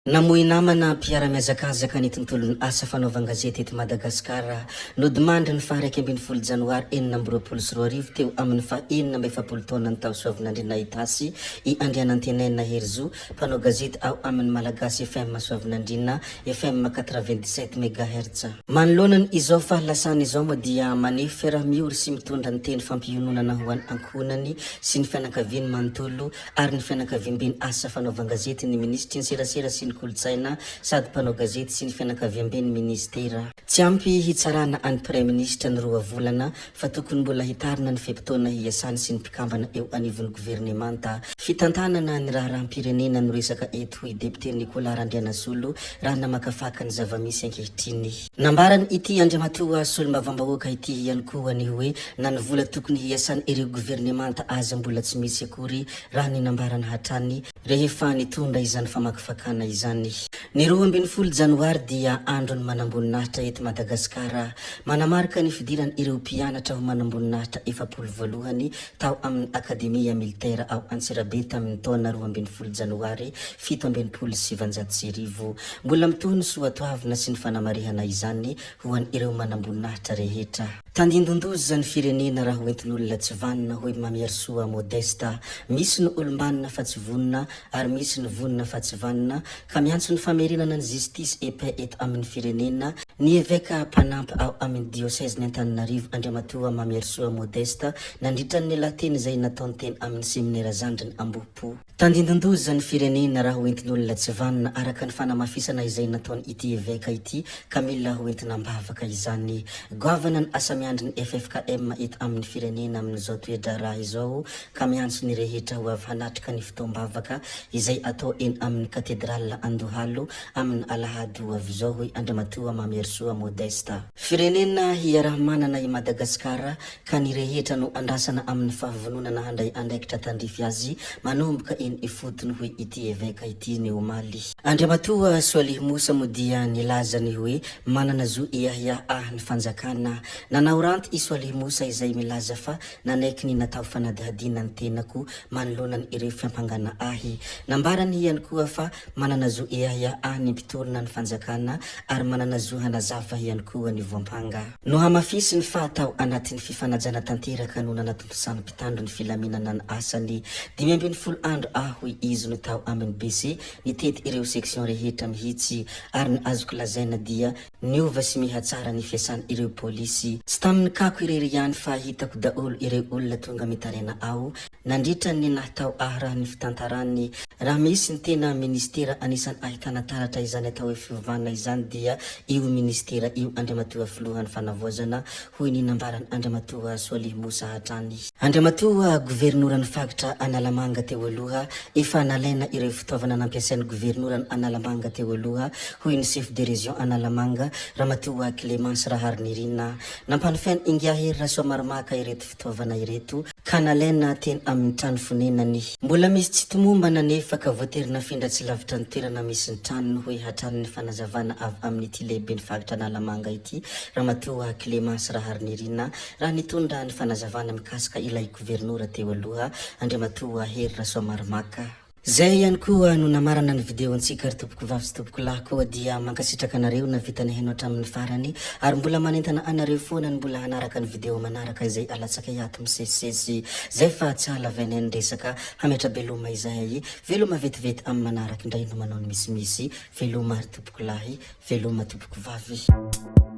Namoy namana mpiara-mihazakazaka ny tontolon'ny asa fanaovan-gazety eto Madagasikara. Nodimandry ny faha 11 janoary 2026 teo amin'ny faha 46 taonany tao Soavinandriana Itasy i Andrianantenaina Herizo, mpanao gazety ao amin'ny Malagasy FM Soavinandriana, FM 97 Megahertz. Manoloana ny izao fahalasana izao moa dia maneho fiaraha-miory sy mitondra ny teny fampiononana ho an'ny ankohonany sy ny fianakaviany manontolo ary ny fianakaviamben'ny asa fanaovan-gazety ny minisitry ny serasera sy ny kolontsaina sady mpanao gazety sy ny fianakaviamben'ny minisitera. Tsy ampy hitsarana an'ny praiminisitra ny roa volana fa tokony mbola hitarina ny fe-potoana hiasany sy ny mpikambana eo anivon'ny governemanta. Fitantanana ny raharaham-pirenena no resaka eto hoy depiote Nicolas Randrianasolo raha namakafaka ny zava-misy ankehitriny. Nambaran' ity Andriamatoa Solombavambahoaka ity ihany koa ny hoe na ny vola tokony hiasan' ireo governemanta aza mbola tsy misy akory raha ny nambarany hatrany rehefa nitondra izany famakifakana izany. Ny 12 janoary dia andron'ny manamboninahitra eto Madagasikara. Manamarika ny fidiran' ireo mpianatra ho manamboninahitra 40 voalohany tao amin'ny Akademia Militaire ao Antsirabe tamin'ny taona 12 janoary 1967. Mbola mitohy ny soatoavina sy ny fanamarihana izany ho an'ireo manamboninahitra rehetra. Tandindon-doza ny firenena raha hoentin'olona tsy vanona hoy Mamiharisoa Modeste. Misy ny olom-banona fa tsy vonona ary misy ny vonona fa tsy vanona ka miantso ny famerenana ny justice et paix eto amin'ny firenena ny eveka mpanampy ao amin'ny diosezin'i Antananarivo Andriamatoa Mamiharisoa Modeste nandritra ny lahateny izay nataony teny amin'ny seminera zandriny Ambohipo. Tandindon-doza ny firenena raha hoentin'olona tsy vanona araka ny fanamafisana izay nataon' ity eveka ity ka mila hoentina am-bavaka izany. Goavana ny asa miandry ny ffkm eto amin'ny firenena amin'izao toe-draharaha izao ka miantso ny rehetra ho avy hanatrika ny fotoam-bavaka izay atao eny amin'ny Katedrala Andohalo amin'ny alahady ho avy izao hoy Andriamatoa Mamiharisoa Modeste. Firenena hiaraha-manana i Madagasikara ka ny rehetra no andrasana amin'ny fahavononana handray andraikitra tandrify azy manomboka eny ifotony hoy ity eveka ity ny omaly. Andriamatoa Soalihy Moussa moa dia nilaza ny hoe manana zo hiahiahy ahy ny fanjakana. Nanao ranty i Soalihy Moussa izay milaza fa nanaiky ny natao fanadihadiana ny tenako manoloana ny ireo fiampangana ahy. Nambarany ihany koa fa Manana zo hiahiahy ahy ny mpitorina ny fanjakana ary manana zo hanazava ihany koa ny voampanga. Nohamafisiny fa tao anatin'ny fifanajana tanteraka no nanatontosan'ny mpitandro ny filaminana ny asany. 15 andro aho hoy izy no tao amin'ny BC nitety ireo section rehetra mihitsy ary ny azoko lazaina dia niova sy mihatsara ny fiasan'ireo polisy. Tsy tamin'ny kako irery ihany fa hitako daholo ireo olona tonga mitaraina ao Nandritra ny naha tao ahy raha ny fitantarany, raha misy ny tena minisitera anisan'ny ahitana taratra izany atao hoe fiovana izany dia io minisitera io Andriamatoa Filohan'ny Fanavaozana, hoy ny nambaran'i Andriamatoa Soalihy Moussa hatrany. Andriamatoa Governoran'ny Faritra Analamanga teo aloha, efa nalaina ireo fitaovana nampiasain'ny Governoran'i Analamanga teo aloha, hoy ny Chef de Région Analamanga, Ramatoa Clémence Raharinirina. Nampanofain'i Ingahy Hery Rasoamaromaka ireto fitaovana ireto, Ka nalaina teny amin'ny trano fonenany. Mbola misy tsy tomombana anefa ka voatery nafindra tsy lavitra ny toerana misy ny tranony hoy hatrany ny fanazavana avy amin'ity lehiben'ny faritra Analamanga ity, Ramatoa Clémence Raharinirina, raha nitondra ny fanazavana mikasika ilay governora teo aloha, Andriamatoa Hery Rasoamaromaka. Zay ihany koa no namarana ny video antsika ry tompoko vavy sy tompoko lahy koa dia mankasitraka anareo navita nihaino hatramin'ny farany ary mbola manentana anareo foana ny mbola hanaraka ny video manaraka izay alatsakay ato misesisesy zay fa tsy hahalavainay ny resaka hametra-beloma izahay veloma vetivety amin'ny manaraka indray no manao ny misimisy veloma ry tompoko lahy veloma tompoko vavy.